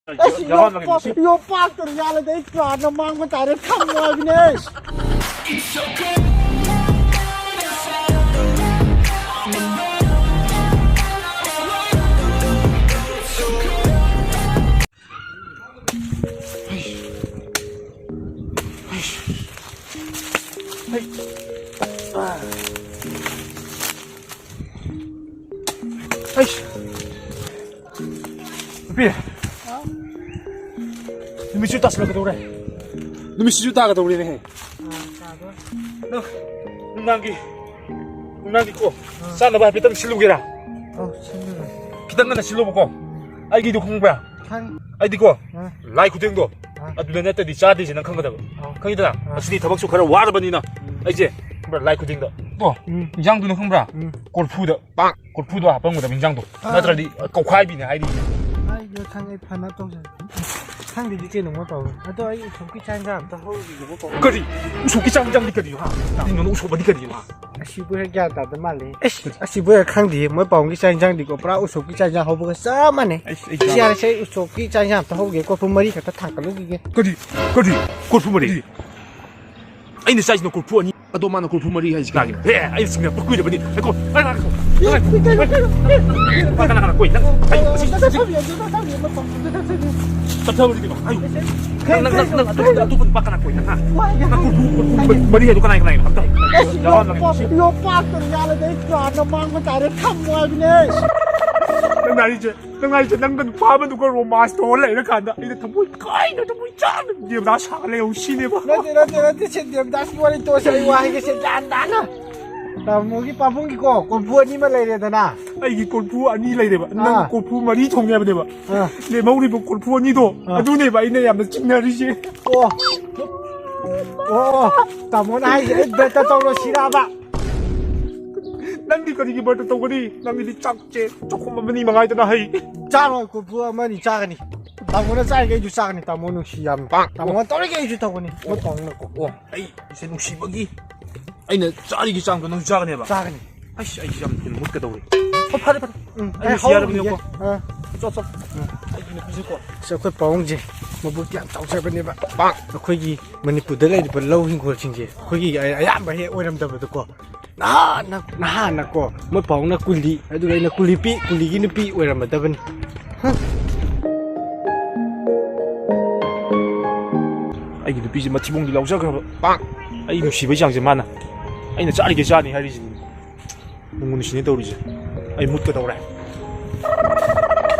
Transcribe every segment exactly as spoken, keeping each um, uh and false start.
ꯑꯁ, ꯌꯥꯔꯣꯟ ꯌꯣꯄꯥꯛ-, ꯃꯈꯩꯗꯨꯁꯨ꯫ ꯌꯣꯄꯥꯛꯇꯨꯅ ꯌꯥꯜꯂꯗꯤ ꯑꯩ ꯄ꯭ꯔꯥꯟꯅ ꯃꯥꯡꯕ ꯇꯥꯔꯦ, ꯈꯪꯉꯣ ꯍꯥꯏꯕꯅꯦ꯫ ꯑꯩꯁ꯫ ꯅꯨꯄꯤ꯫ ꯅꯨꯃꯤꯠꯁꯨ ꯇꯥꯁꯤꯜꯂꯛꯀꯗꯧꯔꯦ꯫ ꯅꯨꯃꯤꯠꯁꯤꯁꯨ ꯇꯥꯒꯗꯧꯔꯦꯅꯦꯍꯦ꯫ ꯑꯥ, ꯇꯥꯗꯣꯔꯦ꯫ ꯅꯪ ꯅꯨꯡꯗꯥꯡꯒꯤ, ꯅꯨꯡꯗꯥꯡꯒꯤ ꯀꯣ, ꯑꯥ꯫ ꯆꯥꯅꯕ ꯍꯥꯏꯐꯦꯠꯇꯪ ꯁꯤꯜꯂꯨꯒꯦꯔꯥ? ꯑꯧ, ꯁꯤꯜꯂꯨꯔꯣ꯫ ꯈꯤꯇꯪ ꯉꯟꯅ ꯁꯤꯜꯂꯣꯕꯀꯣ꯫ ꯎꯝ꯫ ꯑꯩꯒꯤꯗꯣ ꯈꯪꯕ꯭ꯔꯥ? ꯈꯪ-, ꯑꯩꯗꯤꯀꯣ, ꯑꯥ꯫ ꯂꯥꯏ ꯈꯨꯗꯦꯡꯗꯣ, ꯑꯥ꯫ ꯑꯗꯨꯗ ꯅꯠꯇ꯭ꯔꯗꯤ ꯆꯥꯗꯦꯁꯦ ꯅꯪ ꯈꯪꯒꯗꯕ꯫ ꯑꯥ꯫ ꯈꯪꯉꯤꯗꯅ? ꯑꯥ꯫ ꯉꯁꯤꯗꯤ ꯊꯕꯛꯁꯨ ꯈꯔ ꯋꯥꯔꯕꯅꯤꯅ, ꯎꯝ꯫ ꯑꯩꯁꯦ, ꯈꯪꯕ꯭ꯔꯥ, ꯂꯥꯏ ꯈꯨꯗꯦꯡꯗꯣ꯫ ꯀꯣ, ꯎꯝ꯫ ꯏꯟꯖꯥꯡꯗꯨꯅ ꯈꯪꯕ꯭ꯔꯥ? ꯎꯝ꯫ ꯀꯣꯔꯐꯨꯗ, ꯄꯥꯛ, ꯀꯣꯔꯐꯨꯗꯣ ꯍꯥꯞꯄꯝꯒꯗꯕ ꯏꯟꯖꯥꯡꯗꯣ꯫ ꯑꯥ꯫ ꯅꯠꯇ꯭ꯔꯗꯤ ꯀꯧꯈꯥꯏꯕꯤꯅꯦ ꯍꯥꯏꯔꯤ꯫ ꯑꯩꯗꯣ ꯈꯪꯉꯦ, ꯐꯅ ꯇꯧꯖꯔꯦ꯫ ꯈꯪꯗꯦꯗꯤ ꯀꯩꯅꯣ ꯃꯣꯏ ꯄꯥꯎ꯫ ꯑꯗꯣ ꯑꯩ ꯎꯁꯣꯞꯀꯤ ꯆꯥꯛ ꯏꯟꯖꯥꯡ ꯑꯝꯇ ꯍꯧꯔꯨꯈꯤꯒꯦ ꯃꯣꯏ ꯄꯥꯎ꯫ ꯀꯔꯤ? ꯎꯁꯣꯞꯀꯤ ꯆꯥꯛ ꯏꯟꯖꯥꯡꯗꯤ ꯀꯔꯤꯅꯣ, ꯍꯥ? ꯀꯔꯤꯅꯣ ꯅꯪ ꯎꯁꯣꯞ ꯑꯗꯤ ꯀꯔꯤꯅꯣ, ꯍꯥ? ꯑꯁꯤꯕꯨ ꯍꯦꯛ ꯒ꯭ꯌꯥꯟ ꯇꯥꯗ ꯃꯥꯜꯂꯦ꯫ ꯑꯁ, ꯑꯁꯤꯕꯨ ꯍꯦꯛ ꯈꯪꯗꯦ꯫ ꯃꯣꯏ ꯄꯥꯎꯒꯤ ꯆꯥꯛ ꯏꯟꯖꯥꯡꯗꯤꯀꯣ, ꯄꯨꯔꯥ ꯎꯁꯣꯞꯀꯤ ꯆꯥꯛ ꯏꯟꯖꯥꯡ ꯍꯧꯕꯒ ꯆꯞ ꯃꯥꯟꯅꯩ꯫ ꯑꯩꯁ, ꯑꯩ ꯁꯤ ꯌꯥꯔꯦ, ꯁꯤ ꯑꯩ ꯎꯁꯣꯞꯀꯤ ꯆꯥꯛ ꯏꯟꯖꯥꯡ ꯑꯝꯇ ꯍꯧꯒꯦ꯫ ꯀꯣꯔꯐꯨ ꯃꯔꯤ ꯈꯛꯇ ꯊꯥꯡꯀꯠꯂꯨꯈꯤꯒꯦ꯫ ꯀꯔꯤ? ꯀꯔꯤ? ꯀꯣꯔꯐꯨ ꯃꯔꯤ? ꯑꯩꯅ ꯆꯥꯏꯁꯤꯅ ꯀꯣꯔꯐꯨ ꯑꯅꯤ, ꯑꯗꯣ ꯃꯥꯅ ꯀꯣꯔꯐꯨ ꯃꯔꯤ ꯍꯥꯏꯁꯤ ꯀꯥꯒꯤꯅ꯫ ꯍꯦ, ꯑꯩ ꯁꯤꯡꯅ ꯄꯛꯀꯨꯏꯔꯕꯅꯤ꯫ ꯉꯥꯏꯈꯣ, ꯉꯥꯏꯈꯣ, ꯉꯥꯏꯈꯣ, ꯉꯥꯏꯈꯣ, ꯉꯥꯏꯈꯣ꯫ ꯂꯨꯄꯥ ꯀꯅꯥ ꯀꯅꯥ ꯀꯣꯏ? ꯅꯪ, ꯑꯩ ꯉꯁꯤ, ꯉꯁꯤ, ꯆꯠꯊꯕꯗꯤ ꯀꯩꯅꯣ? ꯑꯩ, ꯅꯪ, ꯅꯪ, ꯅꯪ, ꯅꯪ ꯑꯇꯣꯞꯄ, ꯑꯇꯣꯞꯄ ꯅꯨꯄꯥ ꯀꯅꯥ ꯀꯣꯏ? ꯅꯪ, ꯍꯥ? ꯅꯪ ꯀꯣꯔꯐꯨ, ꯀꯣꯔꯐꯨ ꯃꯔꯤ ꯍꯥꯏꯗꯣ ꯀꯅꯥ ꯀꯅꯥ? ꯑꯝꯇ ꯌꯥꯔꯣ, ꯅꯪ ꯉꯁꯤ꯫ ꯌꯣꯄꯥꯛꯇꯨꯅ ꯌꯥꯜꯂꯗꯤ ꯑꯩ ꯄ꯭ꯔꯥꯟꯅ ꯃꯥꯡꯕ ꯇꯥꯔꯦ, ꯈꯪꯉꯣ ꯍꯥꯏꯕꯅꯦ꯫ ꯅꯪ ꯍꯥꯏꯔꯤꯁꯦ ꯅꯪ ꯍꯥꯏꯁꯦ ꯅꯪꯒ ꯅꯨꯄꯥ ꯑꯃꯗꯨꯒ ꯔꯣꯃꯥꯟꯁ ꯇꯧꯔ ꯂꯩꯔꯀꯥꯟꯗ ꯑꯩꯅ ꯊꯃꯣꯏ ꯀꯥꯏꯅ ꯊꯃꯣꯏ ꯆꯥꯅ ꯗꯦꯕꯗꯥꯁ ꯁꯥꯔ ꯂꯩꯍꯧ ꯁꯤꯅꯦꯕ? ꯅꯠꯇꯦ, ꯅꯠꯇꯦ, ꯅꯠꯇꯦ, ꯁꯦ ꯗꯦꯕꯗꯥꯁꯀꯤ ꯋꯥꯔꯤ ꯇꯣꯛꯑꯁꯦ, ꯑꯩ ꯋꯥ ꯍꯥꯏꯒꯦꯁꯦ, ꯒ꯭ꯌꯥꯟ ꯇꯥꯅ꯫ ꯇꯥꯃꯣꯒꯤ ꯄꯥꯕꯨꯡꯒꯤꯀꯣ, ꯀꯣꯔꯐꯨ ꯑꯅꯤꯃ ꯂꯩꯔꯦꯗꯅ꯫ ꯑꯩꯒꯤ ꯀꯣꯔꯐꯨ ꯑꯅꯤ ꯂꯩꯔꯦꯕ, ꯅꯪ ꯑꯥ꯫ ꯀꯣꯔꯐꯨ ꯃꯔꯤ ꯊꯣꯡꯅꯤ ꯍꯥꯏꯕꯅꯦꯕ꯫ ꯑꯥ꯫ ꯂꯦꯝꯍꯧꯔꯤꯕ ꯀꯣꯔꯐꯨ ꯑꯅꯤꯗꯣ, ꯑꯥ꯫ ꯑꯗꯨꯅꯦꯕ ꯑꯩꯅ ꯌꯥꯝꯅ ꯆꯤꯡꯅꯔꯤꯁꯦ꯫ ꯑꯣ꯫ ꯑꯣ, ꯇꯥꯃꯣꯅ ꯍꯥꯏꯁꯦ ꯑꯩ ꯕ꯭ꯔꯠꯇ ꯇꯧꯔꯣ ꯁꯤꯔꯥꯕ? ꯅꯪꯗꯤ ꯀꯔꯤꯒꯤ ꯕ꯭ꯔꯠꯇ ꯇꯧꯒꯅꯤ? ꯅꯪꯒꯤꯗꯤ ꯆꯥꯛꯁꯦ ꯆꯥꯛꯈꯨꯝ ꯑꯃꯅꯤ ꯃꯉꯥꯏꯗꯅ ꯍꯩ꯫ ꯆꯥꯔꯣꯏ, ꯀꯣꯔꯐꯨ ꯑꯃꯅꯤ ꯆꯥꯒꯅꯤ꯫ ꯇꯥꯃꯣꯅ ꯆꯥꯔꯤꯈꯩ ꯑꯩꯁꯨ ꯆꯥꯒꯅꯤ, ꯇꯥꯃꯣ ꯅꯨꯡꯁꯤ ꯌꯥꯝꯅ꯫ ꯄꯥꯛ꯫ ꯇꯥꯃꯣꯅ ꯇꯧꯔꯤꯈꯩ ꯑꯩꯁꯨ ꯇꯧꯒꯅꯤ꯫ ꯃꯣꯏ ꯄꯥꯎꯅꯀꯣ꯫ ꯑꯣ, ꯑꯩ ꯏꯆꯦ ꯅꯨꯡꯁꯤꯕꯒꯤ ꯑꯩꯅ ꯆꯥꯔꯤꯒꯤ ꯆꯥꯡꯗꯣ ꯅꯪꯁꯨ ꯆꯥꯒꯅꯦꯕ? ꯆꯥꯒꯅꯤ꯫ ꯑꯩꯁ, ꯑꯩꯁꯨ ꯌꯥꯝ ꯊꯨꯅ ꯃꯨꯠꯀꯗꯧꯔꯦ꯫ ꯑꯣ, ꯐꯔꯦ, ꯐꯔꯦ꯫ ꯎꯝ, ꯑꯩ ꯑꯩ ꯅꯨꯡꯁꯤ ꯍꯧꯔꯝꯒꯤꯒꯦ꯫ ꯌꯥꯔꯕꯅꯤꯀꯣ꯫ ꯑꯥ꯫ ꯆꯣ, ꯆꯣ꯫ ꯎꯝ꯫ ꯑꯩꯒꯤ ꯑꯁ, ꯑꯩꯈꯣꯏ ꯄꯥꯕꯨꯡꯁꯦ ꯃꯕꯨꯛꯇꯤ ꯌꯥꯝ ꯆꯥꯎꯖꯕꯅꯦꯕ꯫ ꯑꯩꯈꯣꯏꯒꯤ ꯃꯅꯤꯄꯨꯔꯗ ꯂꯩꯔꯤꯕ ꯂꯧ ꯍꯤꯡꯒꯣꯜꯁꯤꯡꯁꯦ ꯑꯩꯈꯣꯏꯒꯤ ꯑꯌꯥꯝꯕ ꯍꯦꯛ ꯑꯣꯏꯔꯝꯗꯕꯗꯀꯣ, ꯅꯍꯥꯟꯅ, ꯅꯍꯥꯟꯅꯀꯣ, ꯃꯣꯏ ꯄꯥꯎꯅ ꯀꯨꯂꯤ, ꯑꯗꯨꯒ ꯑꯩꯅ ꯀꯨꯂꯤ ꯄꯤ, ꯀꯨꯂꯤꯒꯤ ꯅꯨꯄꯤ ꯑꯣꯏꯔꯝꯃꯗꯕꯅꯤ꯫ ꯍ? ꯑꯩꯒꯤ ꯅꯨꯄꯤꯁꯦ ꯃꯊꯤꯕꯣꯡꯗꯤ ꯂꯥꯎꯖꯈ꯭ꯔꯕ꯫ ꯄꯥꯛ! ꯑꯩ ꯅꯨꯡꯁꯤꯕꯩ ꯆꯥꯡꯁꯦ ꯃꯥꯅ, ꯑꯩꯅ ꯆꯥꯔꯤꯒꯩ ꯆꯥꯅꯤ ꯍꯥꯏꯔꯤꯁꯤꯅꯤ꯫ ꯅꯨꯡꯕꯨ ꯅꯨꯡꯁꯤꯅꯦ ꯇꯧꯔꯤꯁꯦ꯫ ꯑꯩ ꯃꯨꯠꯀꯗꯧꯔꯦ꯫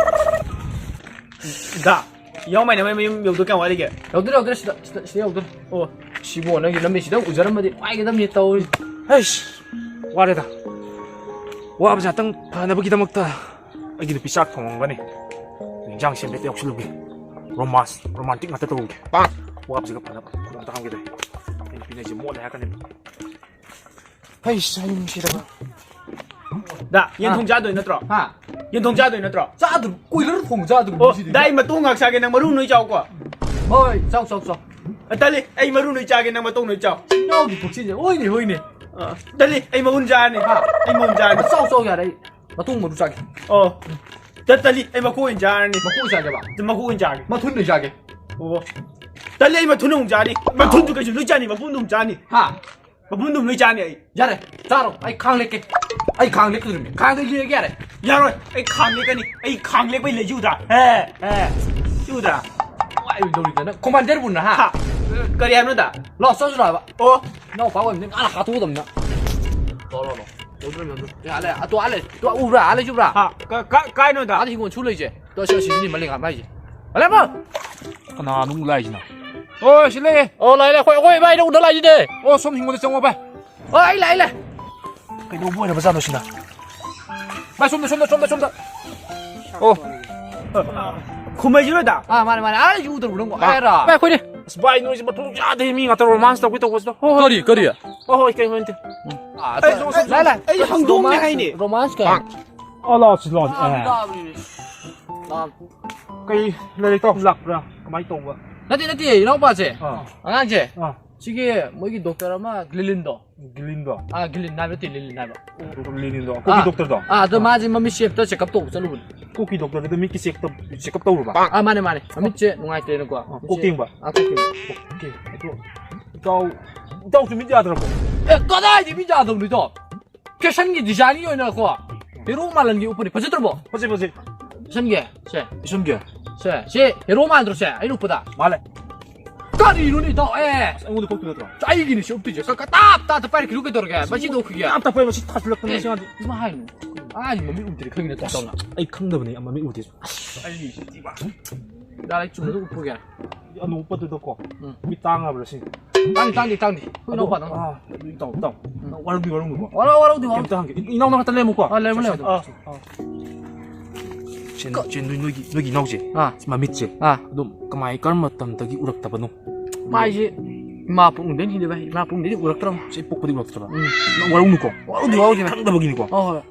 ꯗꯥ, ꯌꯥꯎ ꯃꯥꯏꯅ ꯃꯌꯨꯝ ꯌꯧꯗꯣꯏ ꯀꯌꯥꯝ ꯋꯥꯠꯂꯤꯒꯦ? ꯌꯧꯗꯣꯔꯦ, ꯌꯧꯗꯣꯔꯦ, ꯁꯤꯗ, ꯁꯤꯗ, ꯁꯤꯗ ꯌꯧꯗꯣꯔꯦ꯫ ꯑꯣ, ꯁꯤꯕꯨ ꯅꯪꯒꯤ ꯂꯝꯕꯤꯁꯤꯗꯪ ꯎꯖꯔꯝꯃꯗꯤ ꯅꯨꯡꯉꯥꯏꯒꯗꯕꯅꯤ ꯇꯧꯔꯤꯁꯦ꯫ ꯍꯩꯁ, ꯋꯥꯔꯦꯗ꯫ ꯋꯥꯕꯁꯦ ꯉꯥꯛꯇꯪ ꯐꯅꯕꯒꯤꯗꯃꯛꯇ ꯑꯩꯒꯤ ꯅꯨꯄꯤ ꯆꯥꯛ ꯊꯣꯡꯉꯝꯒꯅꯤ꯫ ꯏꯟꯖꯥꯡ ꯁꯦꯝꯕ ꯍꯦꯛꯇ ꯌꯥꯎꯁꯤꯜꯂꯨꯒꯦ꯫ ꯔꯣꯃꯥꯟꯁ, ꯔꯣꯃꯥꯟꯇꯤꯛ ꯉꯥꯛꯇ ꯇꯧꯔꯨꯒꯦ꯫ ꯄꯥꯛ! ꯋꯥꯕꯁꯤꯒ ꯐꯅꯕ ꯈꯨꯗꯣꯡ ꯇꯥꯍꯟꯒꯦ ꯇꯧꯔꯤ꯫ ꯑꯩ ꯅꯨꯄꯤꯅ ꯑꯩꯁꯦ ꯃꯣꯠꯂꯦ ꯍꯥꯏꯔꯛꯀꯅꯦꯕ꯫ ꯍꯩꯁ, ꯑꯩ ꯅꯨꯡꯁꯤꯗꯕ꯫ ꯗꯥ, ꯌꯦꯟ ꯑꯥ꯫ ꯊꯣꯡ ꯆꯥꯗꯣꯏ ꯅꯠꯇ꯭ꯔꯣ? ꯍꯥ? ꯌꯦꯟ ꯊꯣꯡ ꯆꯥꯗꯣꯏ ꯅꯠꯇ꯭ꯔꯣ? ꯆꯥꯗꯕ, ꯀꯣꯏꯂꯔ ꯊꯣꯡꯕ ꯆꯥꯗꯕ ꯑꯣ, ꯉꯁꯤꯗꯤ꯫ ꯗꯥ, ꯑꯩ ꯃꯇꯣꯡ ꯉꯥꯛ ꯆꯥꯒꯦ, ꯅꯪ ꯃꯔꯨ ꯅꯣꯏ ꯆꯥꯎꯀꯣ꯫ ꯍꯣꯏ, ꯆꯥꯎ, ꯆꯥꯎ, ꯆꯥꯎ꯫ ꯑ, ꯇꯜꯂꯤ, ꯑꯩ ꯃꯔꯨ ꯅꯣꯏ ꯆꯥꯒꯦ, ꯅꯪ ꯃꯇꯣꯡ ꯅꯣꯏ ꯆꯥꯎ꯫ ꯏꯅꯥꯎꯒꯤ ꯄꯨꯛꯁꯤꯁꯦ, ꯍꯣꯏꯅꯦ, ꯍꯣꯏꯅꯦ꯫ ꯑ, ꯇꯜꯂꯤ, ꯑꯩ ꯃꯎꯟ ꯆꯥꯔꯅꯤ꯫ ꯍꯥ? ꯑꯩ ꯃꯎꯟ ꯆꯥꯔꯅꯤ꯫ ꯆꯥꯎ, ꯆꯥꯎ, ꯌꯥꯔꯦ, ꯑꯩ ꯃꯇꯣꯡ ꯃꯔꯨ ꯆꯥꯒꯦ꯫ ꯑꯣ, ꯇ-, ꯇꯜꯂꯤ, ꯑꯩ ꯃꯀꯣꯛ ꯑꯣꯏꯅ ꯆꯥꯔꯅꯤ꯫ ꯃꯀꯣꯛ ꯆꯥꯒꯦꯕ? ꯃꯀꯣꯛ ꯑꯣꯏꯅ ꯆꯥꯒꯦ꯫ ꯃꯊꯨꯟ ꯅꯣꯏ ꯆꯥꯒꯦ꯫ ꯑꯣ, ꯇꯜꯂꯤ, ꯑꯩ ꯃꯊꯨꯟ ꯑꯃꯨꯛ ꯆꯥꯅꯤ꯫ ꯃꯊꯨꯟꯗꯨ ꯀꯩꯁꯨ ꯂꯣꯏ ꯆꯥꯅꯤ, ꯃꯄꯨꯝꯗꯨ ꯑꯃꯨꯛ ꯆꯥꯅꯤ꯫ ꯍꯥ? ꯃꯄꯨꯝꯗꯨ ꯑꯃꯨꯛ ꯂꯣꯏ ꯆꯥꯅꯤ ꯑꯩ꯫ ꯌꯥꯔꯦ, ꯆꯥꯔꯣ꯫ ꯑꯩ ꯈꯥꯡ ꯂꯦꯛꯀꯦ꯫ ꯑꯩ ꯈꯥꯡ ꯂꯦꯛꯇꯣꯔꯤꯕꯅꯤ꯫ ꯈꯥꯡꯗ ꯂꯦꯛꯑꯒꯦ ꯌꯥꯔꯦ꯫ ꯌꯥꯔꯣꯏ, ꯑꯩ ꯈꯥꯡ ꯂꯦꯛꯀꯅꯤ꯫ ꯑꯩ ꯈꯥꯡ ꯂꯦꯛꯄꯩ ꯂꯩꯖꯨꯗ꯫ ꯍꯦ, ꯍꯦ꯫ ꯆꯨꯗ꯫ ꯅꯨꯡꯉꯥꯏꯔꯣꯏꯗꯧꯔꯤꯗ ꯅꯪ꯫ ꯀꯣꯃꯥꯟꯗꯔꯕꯨ ꯅꯍꯥ꯫ ꯍꯥ? ꯀꯔꯤ ꯍꯥꯏꯕꯅꯣꯗ? ꯂꯥꯛꯑꯣ, ꯆꯠꯂꯨ ꯂꯥꯛꯑꯣ꯫ ꯑꯣ꯫ ꯏꯅꯥꯎꯄꯥ ꯑꯣꯏꯕꯅꯤ, ꯉꯥꯅ ꯍꯥꯠꯇꯣꯛꯀꯗꯕꯅꯤ ꯅꯪ꯫ ꯂꯥꯛꯑꯣ, ꯂꯥꯛꯑꯣ, ꯂꯥꯛꯑꯣ꯫ ꯌꯧꯗꯣꯔꯦ, ꯌꯧꯗꯣꯔꯦ꯫ ꯑꯦ, ꯑꯥ ꯂꯩ, ꯑꯇꯣ, ꯑꯥ ꯂꯩ꯫ ꯇꯣ, ꯎꯕ꯭ꯔꯥ? ꯑꯥ ꯂꯩ, ꯎꯕ꯭ꯔꯥ? ꯍꯥ? ꯀ-, ꯀ-, ꯀꯥꯏꯅꯣꯗ? ꯑꯥꯗ ꯍꯤꯡꯒꯣꯜ ꯁꯨ ꯂꯩꯁꯦ꯫ ꯇꯣ, ꯁꯤ, ꯁꯤꯁꯤꯅꯤ ꯃꯂꯦꯝꯉꯥꯟꯕ ꯍꯥꯏꯁꯦ꯫ ꯃꯂꯦꯝꯉꯥꯟꯕ! ꯀꯅꯥꯅꯣ ꯑꯃꯨꯛ ꯂꯥꯛꯏꯁꯤꯅ? ꯑꯣ, ꯁꯤ ꯂꯩꯌꯦ꯫ ꯑꯣ, ꯂꯥꯛꯑꯦ, ꯂꯥꯛꯑꯦ꯫ ꯑꯩꯈꯣꯏ, ꯑꯩꯈꯣꯏ ꯏꯕꯥꯏꯅ ꯎꯅ ꯂꯥꯛꯏꯁꯤꯅꯦ꯫ ꯑꯣ, ꯁꯣꯝ ꯍꯤꯡꯒꯣꯜꯗ ꯆꯪꯉꯣ, ꯚꯥꯏ꯫ ꯑꯣ, ꯑꯩ ꯂꯥꯛꯑꯦ, ꯑꯩ ꯂꯥꯛꯑꯦ꯫ ꯀꯩꯗꯧꯕ ꯑꯣꯏꯔꯕꯖꯥꯠꯅꯣ ꯁꯤꯅ? ꯚꯥꯏ, ꯁꯣꯝꯗ, ꯁꯣꯝꯗ, ꯁꯣꯝꯗ, ꯁꯣꯝꯗ꯫ ꯑꯣ꯫ ꯈꯨꯝꯍꯩꯁꯤꯔꯣꯗ? ꯑꯥ, ꯃꯥꯅꯦ, ꯃꯥꯅꯦ꯫ ꯑꯥ, ꯑꯩꯁꯨ ꯎꯗ꯭ꯔꯕ ꯅꯪꯕꯨ? ꯑꯥ, ꯍꯥꯏꯔꯣ? ꯚꯥꯏ, ꯑꯩꯈꯣꯏꯅꯦ꯫ ꯑꯁ, ꯚꯥꯏ, ꯅꯣꯏꯁꯦ ꯃꯊꯣꯡ ꯆꯥꯗꯦ, ꯃꯤ ꯉꯥꯛꯇ ꯔꯣꯃꯥꯟꯁ ꯇꯧꯒꯦ ꯇꯧꯕꯁꯤꯗ꯫ ꯍꯣꯏ, ꯍꯣꯏ꯫ ꯀꯔꯤ, ꯀꯔꯤ? ꯍꯣꯏ, ꯍꯣꯏ, ꯀꯩ ꯍꯣꯏ ꯅꯠꯇꯦ꯫ ꯑꯥ, ꯑꯩ, ꯂꯥꯏ, ꯂꯥꯏ꯫ ꯑꯩ ꯍꯧꯗꯣꯡꯅꯦ ꯔꯣꯃꯥꯟꯁ, ꯍꯥꯏꯅꯦ꯫ ꯔꯣꯃꯥꯟꯁ ꯀꯩ? ꯑꯣ, ꯂꯥꯛꯑꯣ, ꯁꯤ ꯂꯥꯛꯑꯣ꯫ ꯂꯥꯛꯑꯣ, ꯑꯦ꯫ ꯂꯥꯛꯑꯣ꯫ ꯀꯩ ꯂꯥꯏꯔꯤꯛ ꯇꯧ ꯂꯥꯛꯄ꯭ꯔꯥ? ꯀꯃꯥꯏꯅ ꯇꯧꯕ? ꯅꯠꯇꯦ, ꯅꯠꯇꯦ, ꯏꯅꯥꯎꯄꯥꯁꯦ꯫ ꯑꯥ꯫ ꯑꯉꯥꯡꯁꯦ꯫ ꯑꯥ꯫ ꯁꯤꯒꯤ ꯃꯣꯏꯒꯤ ꯗꯣꯛꯇꯔ ꯑꯃ ꯒ꯭ꯂꯤꯂꯤꯟꯗꯣ꯫ ꯒ꯭ꯂꯤꯂꯤꯟꯗꯣ? ꯑꯥ, ꯒ꯭ꯂꯤꯂꯤꯟ ꯍꯥꯏꯕ ꯅꯠꯇꯦ, ꯂꯤꯂꯤꯟ ꯍꯥꯏꯕ꯫ ꯂꯤꯂꯤꯟꯗꯣ? ꯑꯥ, ꯀꯣꯛꯀꯤ ꯗꯣꯛꯇꯔꯗꯣ? ꯑꯥ, ꯑꯗꯣ ꯃꯥꯁꯦ ꯃꯃꯤꯠꯁꯦ ꯑꯝꯇ ꯆꯦꯛꯑꯞ ꯇꯧꯕ ꯆꯠꯂꯨꯕꯅꯦ꯫ ꯀꯣꯛꯀꯤ ꯗꯣꯛꯇꯔꯒꯤꯗꯣ ꯃꯤꯠꯀꯤ ꯆꯦꯛ ꯇꯧ-, ꯆꯦꯛꯑꯞ ꯇꯧꯔꯨꯕ? ꯑꯥ, ꯃꯥꯅꯦ, ꯃꯥꯅꯦ꯫ ꯃꯃꯤꯠꯁꯦ ꯅꯨꯡꯉꯥꯏꯇ꯭ꯔꯦꯅꯀꯣ꯫ ꯑꯥ, ꯀꯣꯛ ꯌꯦꯡꯕ? ꯑꯥ, ꯀꯣꯛ ꯌꯦꯡꯕ꯫ ꯑꯣꯀꯦ, ꯑꯗꯣ ꯏꯇꯥꯎ, ꯏꯇꯥꯎꯁꯨ ꯃꯤꯠ ꯌꯥꯗ꯭ꯔꯕꯣ? ꯑꯦ, ꯀꯗꯥꯏꯗꯩ ꯃꯤꯠ ꯌꯥꯗꯕꯅꯣ ꯏꯇꯥꯎ? ꯐꯦꯁꯟꯒꯤ ꯗꯤꯖꯥꯏꯟꯒꯤ ꯑꯣꯏꯅꯀꯣ, ꯍꯦꯔꯣ ꯃꯥꯂꯟꯒꯤ ꯎꯞꯄꯅꯤ꯫ ꯐꯖꯗ꯭ꯔꯕꯣ? ꯐꯖꯩ, ꯐꯖꯩ꯫ ꯐꯦꯁꯟꯒꯤ? ꯁꯦ꯫ ꯐꯦꯁꯟꯒꯤ? ꯁꯦ, ꯁꯤ ꯍꯦꯔꯣ ꯃꯥꯟꯗ꯭ꯔꯣ ꯁꯦ? ꯑꯩꯅ ꯎꯞꯄꯗ? ꯃꯥꯜꯂꯦ꯫ ꯀꯔꯤꯅꯣꯅꯦ ꯏꯇꯥꯎ? ꯑꯦ! ꯑꯁ, ꯑꯩꯉꯣꯟꯗ ꯄꯛꯇꯣꯏ ꯅꯠꯇ꯭ꯔꯣ? ꯆꯥꯏꯒꯤꯅꯤ ꯁꯤ ꯎꯞꯇꯣꯏꯁꯦ꯫ ꯀ-, ꯀ-, ꯇꯥꯞ ꯇꯥꯞꯇ ꯄꯥꯏꯔꯛꯈꯤꯅꯨ ꯀꯩꯗꯧꯔꯒꯦ? ꯃꯁꯤ ꯇꯣꯛꯈꯤꯒꯦ꯫ ꯇꯥꯞ ꯇꯥꯞ ꯄꯥꯏ, ꯃꯁꯤ ꯊꯥꯖꯤꯜꯂꯛꯇꯅ ꯑꯦ, ꯁꯤ ꯉꯥꯗꯤ꯫ ꯏꯃꯥ ꯍꯥꯏꯅꯨ꯫ ꯑꯥ, ꯃꯃꯤꯠ ꯎꯗ꯭ꯔꯤ ꯈꯪꯉꯤꯅ ꯇꯧ ꯇꯧꯅ꯫ ꯑꯩ ꯈꯪꯗꯕꯅꯤ, ꯃꯃꯤꯠ ꯎꯗꯦ꯫ ꯑꯁ, ꯑꯩ ꯁꯤꯗꯤ ꯃꯥ꯫ ꯗꯥꯏꯔꯦꯛ ꯆꯨꯝꯅ ꯑꯗꯨꯝ ꯎꯞꯄꯨꯒꯦ꯫ ꯑꯅꯣꯛ ꯎꯞꯄꯗꯨꯗꯀꯣ, ꯎꯝ꯫ ꯃꯤꯠ ꯇꯥꯡꯉꯕ꯭ꯔꯥ ꯁꯤꯅꯤ? ꯇꯥꯡꯗꯤ, ꯇꯥꯡꯗꯤ, ꯇꯥꯡꯗꯤ꯫ ꯍꯣꯏ, ꯑꯗꯣ, ꯏꯅꯥꯎꯄꯥ, ꯅꯪ꯫ ꯑꯥ, ꯑꯗꯨ ꯏꯇꯥꯎ, ꯏꯇꯥꯎ꯫ ꯎꯝ꯫ ꯅꯪ ꯋꯥꯔꯧꯗꯤ ꯋꯥꯔꯧꯅꯨꯀꯣ꯫ ꯋꯥꯔꯧ-, ꯋꯥꯔꯧꯗꯤ ꯋꯥꯔꯧ-, ꯀꯩꯝꯇ ꯍꯪꯒꯦ꯫ ꯏ-, ꯏꯅꯥꯎ ꯃꯅꯥꯛꯇ ꯂꯩꯔꯝꯃꯨꯀꯣ꯫ ꯑꯥ, ꯂꯩꯔꯝꯃꯣ, ꯂꯩꯔꯝꯃꯣ꯫ ꯑꯥ, ꯑꯥ꯫ ꯆꯦꯟ-, ꯆꯦꯟ-, ꯅꯣꯏ-, ꯅꯣꯏꯒꯤ, ꯅꯣꯏꯒꯤ ꯏꯅꯥꯎꯁꯦ꯫ ꯑꯥ꯫ ꯃꯃꯤꯠꯁꯦ꯫ ꯑꯥ꯫ ꯑꯗꯨꯝ ꯀꯃꯥꯏ, ꯀꯔꯝꯕ ꯃꯇꯝꯗꯒꯤ ꯎꯔꯛꯇꯕꯅꯣ? ꯃꯥꯏꯁꯦ ꯏꯃꯥ ꯄꯨꯛꯅꯨꯡꯗꯩꯅꯤꯅꯦ ꯚꯥꯏ, ꯏꯃꯥ ꯄꯨꯛꯅꯨꯡꯗꯩꯗꯤ ꯎꯔꯛꯇ꯭ꯔꯕ꯫ ꯁꯤ ꯄꯣꯛꯄꯗꯤ ꯎꯔꯛꯇ꯭ꯔꯕ? ꯎꯝ꯫ ꯅꯪ ꯋꯥꯔꯧꯅꯨꯀꯣ꯫ ꯋꯥꯔꯧꯗꯦ, ꯋꯥꯔꯧꯗꯦ ꯚꯥꯏ꯫ ꯈꯪꯗꯕꯒꯤꯅꯤꯀꯣ꯫ ꯍꯣꯏ, ꯍꯣꯏ꯫